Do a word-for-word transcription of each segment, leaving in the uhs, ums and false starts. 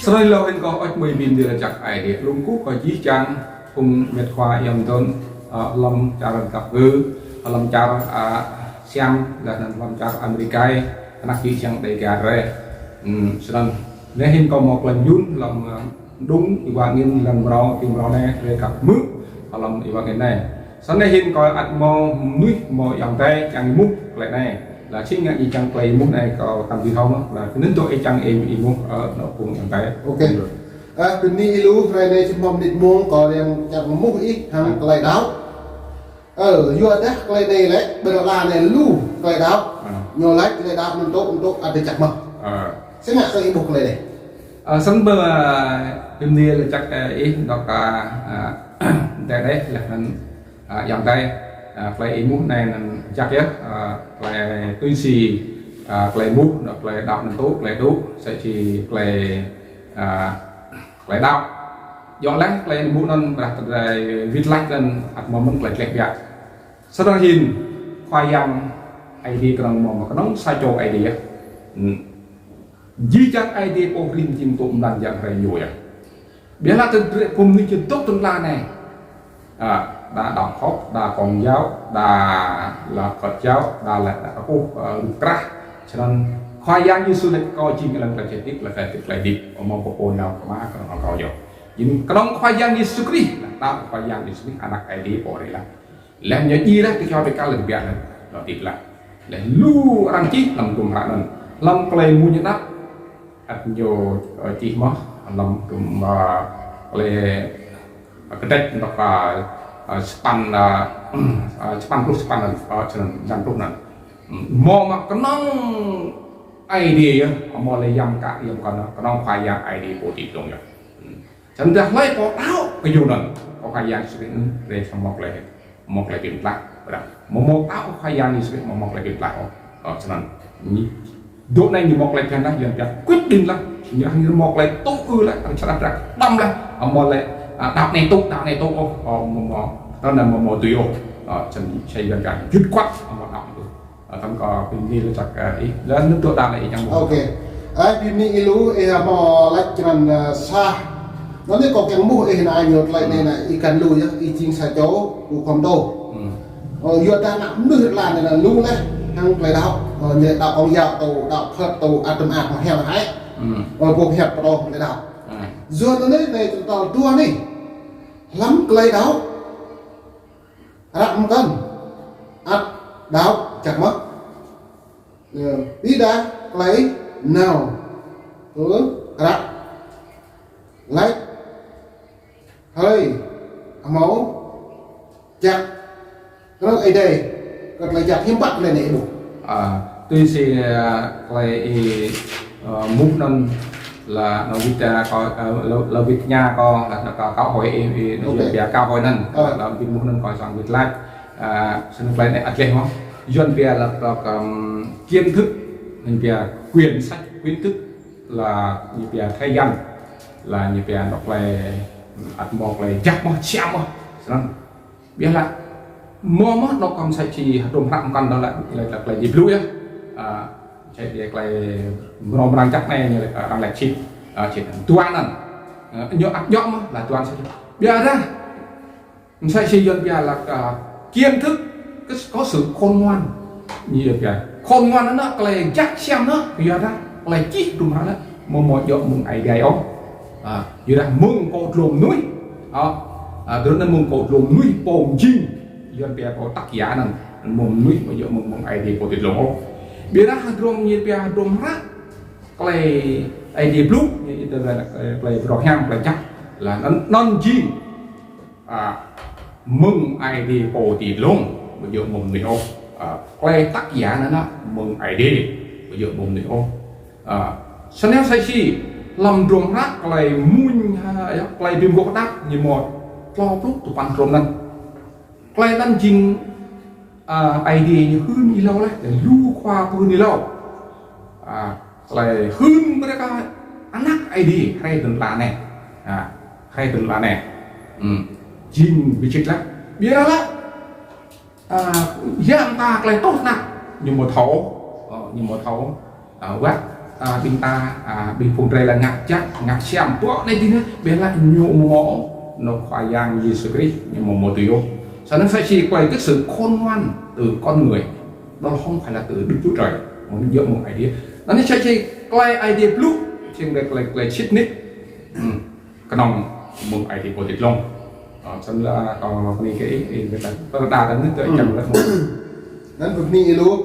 Snăn lŏ hĭn kâo ăt mơ̆ng bi mni lač jăk Aê Diê. Lŏ kkuh kơ jih jang phung mĭt khua ayŏng adei, ơ, hlăm čar Dap Ngư, hlăm čar, ơ, Siam, leh anăn hlăm čar Amêrik, anak čô čiăng đei găp rei. Hmm, snăn, leh hĭn kâo mâo klei myun hlăm, ơ, đŭng, êwa angĭn, hlăm mrâo, ti mrâo anei, rei kăp mơ̆, hlăm êwa angĭn anei. Snăn leh hĭn kâo ăt mâo mnuih mâo ayŏng adei čiăng êmuh klei anei. Leh si ngă ih čiăng klei êmuh anei kâo ăt dưi thâo mơh. Leh kơ anăn dôk ih čiăng êmuh, ơ, nao phung ayŏng adei. Ok. Ơ, bi mni êlâo, klei anei čih mâo mnĭt mông kâo čiăng êmuh ih hŏng klei đăo. Ơ, yua dah klei anei lĕ, ƀiădah anei lu klei đăo. Ơ. Ñu lač klei đăo anăn tŭ, tŭ, ăt jăk mơh. Ơ. Si ngă kơ ih ƀuh klei anei. Ơ, snăn bi, ơ, bi mni lač jăk, ơ, ih dôk, ơ, ơ, dê dê, leh anăn, ơ, ayŏng adei, ơ, klei êmuh anei anăn jăk yơh, ơ, klei tui si, ơ, klei êmuh, dôk klei đăo anăn tŭ, klei đŭ, msĕ si klei, ơ, klei đăo. Djŏ leh klei êmuh anăn ƀiădah tơdah wĭt lač anăn ăt mâo mơ̆ng klei tlĕ biă. Snăn hĭn, Khua Yang Aê Diê knŏng mâo, mâo knŏng sa čô Aê Diê. Hmm. Jih jang Aê Diê pô hrih mjing tŭ mlan yang hruê ñu yơh. Ƀiădah tơdah phung mnuih čih dôk ti lăn ala anei. Ơ, đa đăo khŏp, đa kông yao, đa lŏ kăt yao, đa lĕ đa kkuh, ơ, rup krah. Snăn Khua Yang Yêsu lač kâo jing êlan klei hdĭp, klei hdĭp, klei hdĭp. Amâo mâo pô nao kơ Ama, knŏng kơ kâo yơh. Jing knŏng Khua Yang Yêsu Krist, leh đăo Khua Yang Yêsu Krist, anak Aê Diê pô hrih leh. Leh ñu djiê leh kơ čô bi kal leh biă leh, lŏ hdĭp leh. Leh lu arăng čih hlăm hdruôm hră anăn. Hlăm klei mmuñ anak, ăt ñu, ơ, čih mơh, hlăm hdruôm, ơ, klei, ơ, kdrêč, ƀiădah, ơ, sa păn, ơ, ơ, sa păn pluh sa păn anăn, ơ, sa păn pluh anăn. Mâo mơh knŏng Aê Diê yơh, amâo lĕ ya mkăn, ya mkăn, knŏng Khua Yang Aê Diê pô ti dlông yơh. Snăn tơdah hlei pô đăo kơ ñu anăn, kơ Khua Yang Yêsu Krist anăn, drei srăng mâo klei, mâo klei bi mtlaih. Ƀiădah amâo mâo đăo Khua Yang Yêsu Krist, amâo mâo klei bi mtlaih ôh. Ơ, snăn. Ñu, dôk anei ñu mâo klei bhiăn leh, Yuăn pia quyết định leh. Ñu hŏng ñu mâo klei tŭ ư leh, hŏng čar drei đăm leh. Amâo lĕ, ơ, đăo anei tŭ, đăo anei tŭ ôh. Ơ, amâo mâo, anăn amâo mâo tui ôh. Ơ, snăn si Yuăn pia dứt khoát, amâo đăo tŭ. Ơ, tăm kâo bi mni lač jăk, ơ, ih. Leh anăn dôk đa leh ih čiăng ƀuh. Ok. Ơ, bi mni êlâo, ih, ơ, mâo lač črăn, ơ, sa. Anăn anei kâo čiăng êmuh ih anăn ñu klei anei anăn ih kăn lu yơh, ih jing sa čô, lu khŏm tô. Hmm. Ơ, yua dah anăn mnuih lăn anei anăn lu leh, hŏng klei đăo. Ơ, ñu đăo kông yao tô, đăo phơt tô, atăm ak, hiam hai. Hmm. Ơ, pô hiăp tô, klei đăo. Hmm. Yua anăn anei, anei črăn tal dua anei. Hlăm klei đăo. Hră mkăn. Ăt đăo jăk mơh. Ơ, ƀiădah klei nao. Ơ, hră. Lač. Hlei. Amâo. Jăk. Knŏng Aê Diê. Kơ klei jăk hiam pă klei anei ƀuh. Ơ, tui si, ơ, klei ih, ơ, êmuh anăn leh anăn wĭt, ơ, kâo, ơ, leh, leh wĭt tơña kâo, leh anăn kâo, kâo huĭ ih, ih, ih, Ok. Pia kâo huĭ anăn, Ơ. Leh anăn wĭt êmuh anăn kâo srăng wĭt lač. Ơ, snăn klei anei ăt dleh mơh. Yuăn pia leh, leh, ưm, kiến thức, ñu pia quyển sách, kiến thức leh ñu pia thời gian, leh ñu pia anôk klei, ăt mâo klei jăk mơh, siam mơh. Snăn. Ƀiădah leh, mâo mơh anôk kơ msĕ si hdruôm hră mkăn dơ̆ng leh, leh, leh klei Diê blŭ yơh. Ơ, msĕ si klei mrâo mrang jăk anei, ñu leh, ơ, arăng leh čih, ơ, čih anăn. Dua anăn. Ơ, ñu ăt djŏ mơh, leh dua anăn sa čô. Ƀiădah, msĕ si Yuăn pia leh, ơ, kiến thức, có, có sự khôn ngoan. Ñu pia khôn ngoan anăn klei jăk siam anăn, ƀiădah klei čih hdruôm hră anăn, amâo mâo djŏ mơ̆ng Aê Diê ôh. Ơ, ƀiădah mơ̆ng kơ dlông mnuih. Ơ, ơ, drei anăn mơ̆ng kơ dlông mnuih pô mjing. Yuăn pia kơ tác giả anăn, mơ̆ng mnuih amâo djŏ mơ̆ng, mơ̆ng Aê Diê pô ti dlông ôh. Ƀiădah hdruôm ñu pia hdruôm hră. Klei Aê Diê blŭ, ñu ih tơdah leh, klei, klei brô hiam, klei jăk. Leh anăn, anăn jing. Ơ, mơ̆ng Aê Diê pô ti dlông, amâo djŏ mơ̆ng mnuih ôh. Ơ, klei tác giả anăn, mơ̆ng Aê Diê, amâo djŏ mơ̆ng mnuih ôh. Ơ, snăn msĕ si, hlăm hdruôm hră klei mmuñ, ha, ya, klei bi mguôp hđăp, ñu mâo tlâo pluh dua păn hdruôm anăn. Klei anăn jing, ơ, Aê Diê ñu hưn êlâo leh, lu khua pô hưn êlâo. Ơ, klei hưn brei kơ anak Aê Diê, hriê ti lăn ala anei. Ơ, hriê ti lăn ala anei. Hmm. Jing bi čĭt leh. Ƀiădah leh. Ơ, ya mta klei truh anăn. Ñu amâo thâo. Ơ, ñu amâo thâo. Ơ, wăt. À, ƀing ta, à, ƀing phung drei lač ngă jăk, ngă siam, ƀuh anei dih anei, ƀiădah ñu mâo, nô Khua Yang Yêsu Krist, ñu mâo mâo tui yơh. Snăn msĕ si klei kơ sự khôn ngoan từ con người, đó không phải là từ Đức Chúa Trời, mơ̆ng djŏ mơ̆ng Aê Diê. Anăn msĕ si klei Aê Diê blŭ, jing klei, klei sĭt nik. Hmm. Knŏng mơ̆ng Aê Diê pô ti dlông. Ơ, snăn lĕ, ơ, kơ anei kơ ih, ih, kơ ta, tơdah ta nưt tơ ih čang lĕ mơ̆ng. Anăn kơ anei ih lu,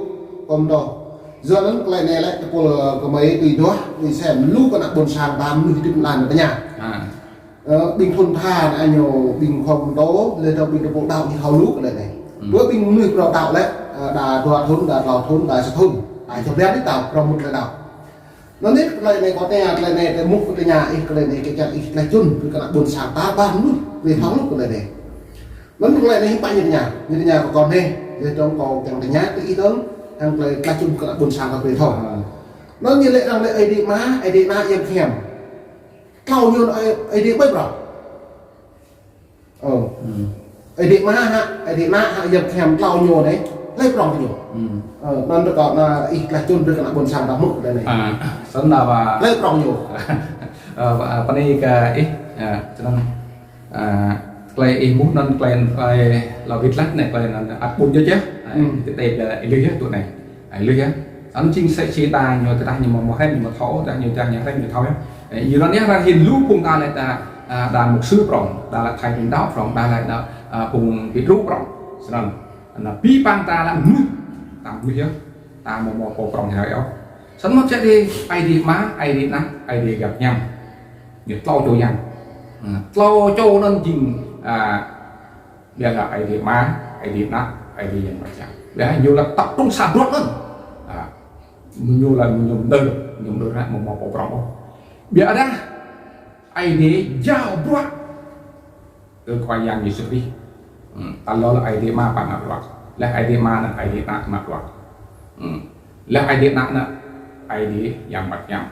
kơ mtô. Yua anăn klei anei lĕ tơpul kơ mei tui duah, tui sem lu kơ ană ƀuôn sang ta mnuih hdĭp lăn tơña. À. Ơ, ƀing thŭn tha anăn ñu ƀing khua mtô, leh dŏ ƀing tơpul đăo ñu thâo lu klei anei. Hmm. Ƀuh ƀing mnuih prŏng đăo lĕ, ơ, đa dua thŭn, đa tlâo thŭn, đa sa thŭn. Đa čô bliăn dih đăo, prŏng mŭt leh đăo. Anăn anei klei anei kâo tơña, klei anei tơ mŭk kâo tơña ih, klei anei kơ čar ih, klei čŭn, kơ ană ƀuôn sang ta, ƀuh mnuih, klei thâo lu klei anei. Anăn klei anei hiư̆m pă ñu tơña, ñu tơña kơ kâo anei, leh dŏng kâo čiăng tơña kơ ih dŏng, hŏng klei, klei čŭn kơ ană ƀuôn sang kâo klei thâo. Anăn ñu lĕ arăng lĕ Aê Diê Ama, Aê Diê Anak, Yang Bơngăt Hiam. Tlâo ñu anăn Aê, Aê Diê ƀai prŏng. Ơ. Hmm. Aê Diê Ama hă, Aê Diê Anak hă, Yang Bơngăt Hiam tlâo ñu anei, hlei prŏng ñu. Hmm. Ơ, anăn tơ kâo anăn ih klei čŭn brei kơ ană ƀuôn sang ta mŭk anei. À, snăn ba. Hlei prŏng ñu. Ơ, ba, ba anei kơ ih, à, snăn, à, klei ih mŭt anăn klei, klei lŏ wĭt lač anei klei anăn ăt ƀuôn yơh. À, hmm. Ti dei lĕ ih lui yơh tui anei. Ih lui yơh. Anăn jing msĕ si đa ñu tơdah ñu mâo mâo hrăm ñu mâo thâo, tơdah ñu tơdah ñu hrăm ñu thâo yơh. Ơ, ñu anăn yơh arăng hĭn lu phung đa lĕ đa, à, đa mục sư prŏng, đa lĕ thầy truyền đạo prŏng, đa lĕ đa, à, phung bi đru prŏng. Snăn, anăn bi păng ta lĕ mnuih, ta mnuih yơh, ta mâo mâo pô prŏng hĕ yơh. Snăn msĕ si Aê Diê Ama, Aê Diê Anak, Aê Diê Yang Bơngăt Hiam. Ñu tlâo čô Yang. Hmm, tlâo čô anăn jing, à, ƀiădah Aê Diê Ama, Aê Diê Anak, Aê Diê Yang Bơngăt Hiam. Ƀiădah ñu lĕ tập trung sa bruă anăn. À, ñu lĕ ñu mdơ̆, ñu mdơ̆ hĕ mâo mâo pô prŏng ôh. Ƀiădah Aê Diê jao bruă kơ Khua Yang Yêsu Krist. Hmm, tal êlâo lĕ Aê Diê Ama pă ngă bruă. Leh Aê Diê Ama anăn Aê Diê Anak ngă bruă. Hmm. Leh Aê Diê Anak anăn Aê Diê Yang Bơngăt Hiam.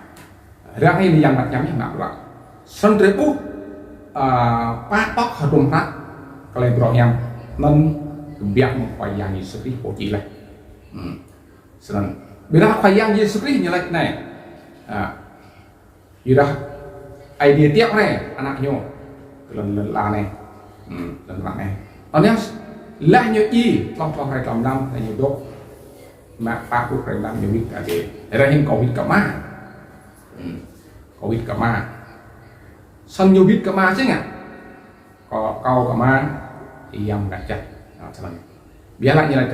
Arăng hĭn Yang Bơngăt Hiam ñu ngă bruă. Snăn drei ƀuh, à, pă pŏk hdruôm hră klei Abraham anăn kbiă mơ̆ng Khua Yang Yêsu Krist pô čih leh. Hmm. Snăn. Ƀiădah Khua Yang Yêsu Krist ñu lač anei. À, ƀiădah Aê Diê tiŏ hriê anak ñu. Lăn, lăn ala anei. Hmm, lăn ala anei. Anăn leh ñu djiê, tlâo, tlâo hruê tlâo mlam, leh ñu dôk. Mă pă pluh hruê mlam ñu wĭt kơ Aê Diê. Arăng hĭn kâo wĭt kơ Ama. Hmm. Kâo wĭt kơ Ama. Snăn ñu wĭt kơ Ama si ngă. Kâo, kâo kơ Ama, Yang Bơngăt Jăk. Ơ, snăn. Ƀiădah ñu lač,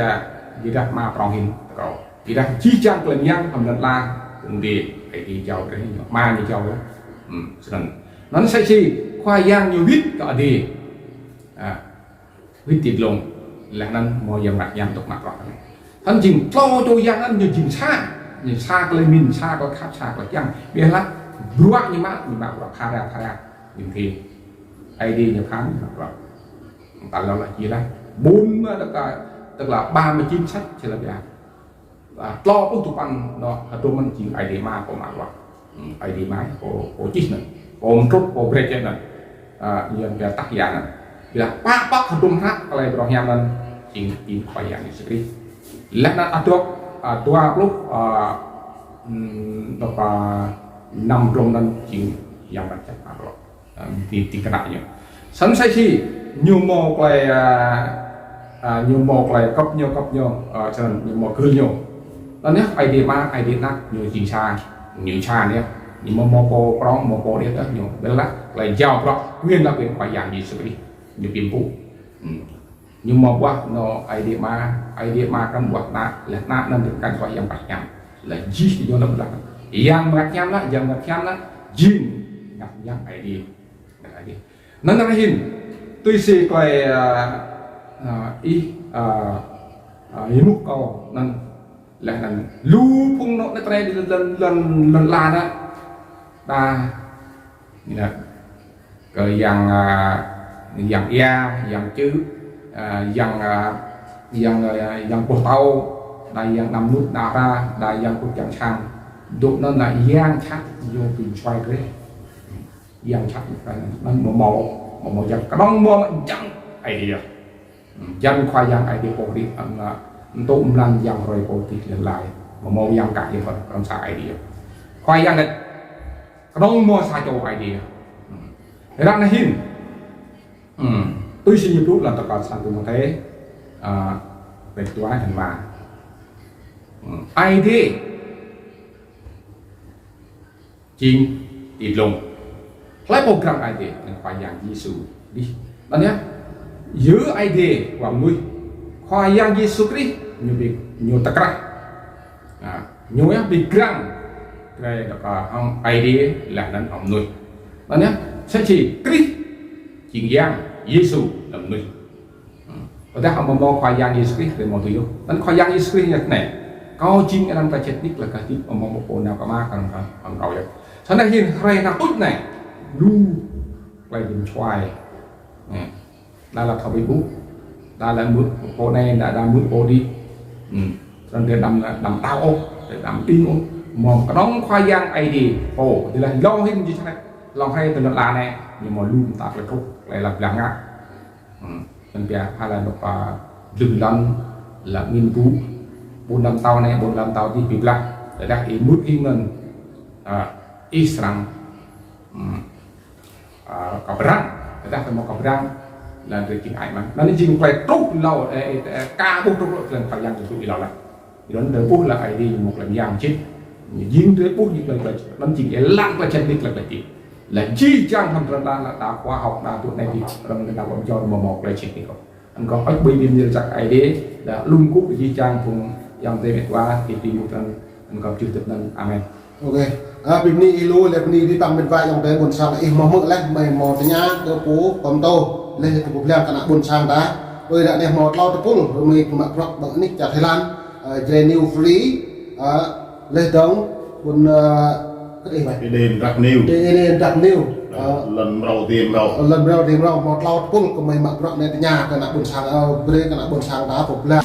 ƀiădah Ama prŏng hĭn kơ kâo. Ƀiădah jih jang klei myang hlăm lăn ala, kơ Aê Diê, Aê Diê jao brei ñu, Ama ñu jao yơh. Hmm, snăn. Anăn msĕ si Khua Yang ñu wĭt kơ Aê Diê. À, wĭt ti dlông. Leh anăn mâo Yang Bơngăt Hiam dôk mă bruă. Anăn jing tlâo čô Yang anăn ñu jing sa. Ñu sa klei mĭn, sa klei khăp, sa klei čiăng. Ƀiădah bruă ñu mă, ñu mă bruă phara, phara. Jing ti Aê Diê ñu phara, ñu mă bruă. Tal êlâo lĕ jing leh. Ƀuôn mă tơka, tơka ba mươi chín sách, či lĕ ƀiă. À, tlâo pluh dua păn, nô, hdruôm anăn jing Aê Diê Ama pô mă bruă. Hmm, Aê Diê Ama pô, pô čih anăn. Pô mtrŭt, pô brei čih anăn. À, Yang Bơngăt Jăk anăn. Ƀiădah pă pŏk hdruôm hră klei Abraham anăn jing, jing Khua Yang Yêsu Krist. Leh anăn adôk, à, dua pluh, à, hmm, dôk, à, năm hdruôm anăn jing Yang Bơngăt Jăk mă bruă. À, ti, ti knă ñu. Snăn msĕ si ñu mâo klei, à, à, ñu mâo klei kăp ñu, kăp ñu, à, snăn ñu mâo gưl ñu. Anăn yơh Aê Diê Ama, Aê Diê Anak ñu jing sa, ñu sa anei. Ñu mâo, mâo pô prŏng, mâo pô điêt ñu. Ƀiădah klei jao bruă, quyền là quyền Khua Yang Yêsu Krist. Ñu bi mpŭ. Hmm. Ñu mâo ƀuah nô Aê Diê Ama, Aê Diê Ama kăn ƀuah Anăn, leh Anăn anăn dôk kăn ƀuah Yang Bơngăt Hiam. Leh jih ñu lăm lăm. Yang Bơngăt Hiam lĕ, Yang Bơngăt Hiam lĕ, jing ngă yang Aê Diê. Ngă Aê Diê. Anăn arăng hĭn, tui si klei, à, à, ih, à, à, êmuh kâo anăn, leh anăn lu phung nô anei trei ti lăn, lăn, lăn, lăn ala anăn. Đa, ñu lač, kơ yang, à, yang êa, yang čư̆, à, yang, à, yang, à, yang boh tâo, đa yang năm nut đa ra, đa yang kŭt yang sang. Dôk anăn lĕ yang čăt ñu bi msuai drei. Yang čăt ñu kăn, anăn mâo mâo, mâo mâo yang knŏng mâo yang Aê Diê. Yang Khua Yang Aê Diê pô hrih, anăn, mtŭ mlan yang hruê pô hrih lăn ala. Mâo mâo yang kah yang kăn, kăn sa Aê Diê. Khua Yang đĕt. Knŏng mâo sa čô Aê Diê. Hmm. Ară anei hĭn. Hmm. Tui si ñu blŭ hlăm tal sa Timôthê, ah, kdrêč dua êlan êma. Hmm. Aê Diê jing ti dlông. Hlei pô grăng Aê Diê, anăn Khua Yang Yêsu Krist. Anăn yơh, yơh Aê Diê wa mnuih. Khua Yang Yêsu Krist, ñu bi, ñu tơkrah. Ah, ñu yơh bi grăng drei dôk, ah, hŏng Aê Diê leh anăn hŏng mnuih. Anăn yơh, msĕ si Krist jing Yang, Yêsu leh mnuih. Hmm. Tơdah amâo mâo Khua Yang Yêsu Krist, drei amâo dưi ôh. Anăn Khua Yang Yêsu Krist ñu lač anei: Kâo jing êlan, klei sĭt nik, leh klei hdĭp, amâo mâo pô nao kơ Ama, knŏng hŏng kâo yơh. Snăn hĭn hruê anăn tuč anei, lu klei bi mčhuai. Hmm. Đa lač thâo bi ƀuh. Đa lač mưč pô anei, đa, đa mưč pô dih. Hmm. Snăn drei đăm, đăm đăo ôh, drei đăm đing ôh. Mâo knŏng Khua Yang Aê Diê pô. Tơdah lŏ hĭn jih snei, lŏ hriê ti lăn ala anei, ñu mâo lu mta klei truh, klei lap blah ngă. Hmm. Snăn pia hlei dôk, ah, dlưh lăn, leh anăn ƀuh ƀuôn ala mtao anei, ƀuôn ala mtao dih bi blah. Tơdah ih mưč ih ngăn, ah, ih srăng, hmm, ah, kăp răng. Tơdah tơ mâo kăp răng, leh drei jing ai măng. Anăn jing klei truh êlâo, ơ, ơ, ơ, ka ƀuh truh êlâo, klei Khua Yang Yêsu êlâo leh. Êlâo anăn drei ƀuh leh Aê Diê ñu mâo klei myang sĭt. Ñu jing drei ƀuh ñu klei, klei, anăn jing êlan, klei sĭt nik, klei, klei hdĭp. Leh jih jang hlăm drei đa, đa khua hŏk, đa tŭ anei dih, arăng đa ƀuh čô amâo mâo klei sĭt nik ôh. Anăn kâo hơêč hmưi bi mni lač jăk Aê Diê, đa lŭm kŭ jih jang phung ayŏng adei mĭt wa, ti ti mŭt anăn, anăn kâo jih tŭ anăn. Amen. Ok. Ah, bi mni ih lu, leh bi mni bi păng mĭt wa ayŏng adei ƀuôn sang ih mâo hmư̆ leh, hmei mâo tơña kơ pô, kơ mtô, leh kơ pô blang kơ ană ƀuôn sang ta. Ơi, ară anei mâo tlâo tơpul, hmei mă bruă ƀăng anik čar Thái Lan, ah, Jrai New Free, ah, leh dơ̆ng, ƀuôn, ah, kơ ih, Êđê Mdrak New. Êđê Mdrak New. Ah, ah, lăn mrâo dê mrâo. Lăn mrâo dê mrâo, mâo tlâo tơpul, kơ hmei mă bruă anei tơña kơ ană ƀuôn sang, ah, brei kơ ană ƀuôn sang ta pô blang.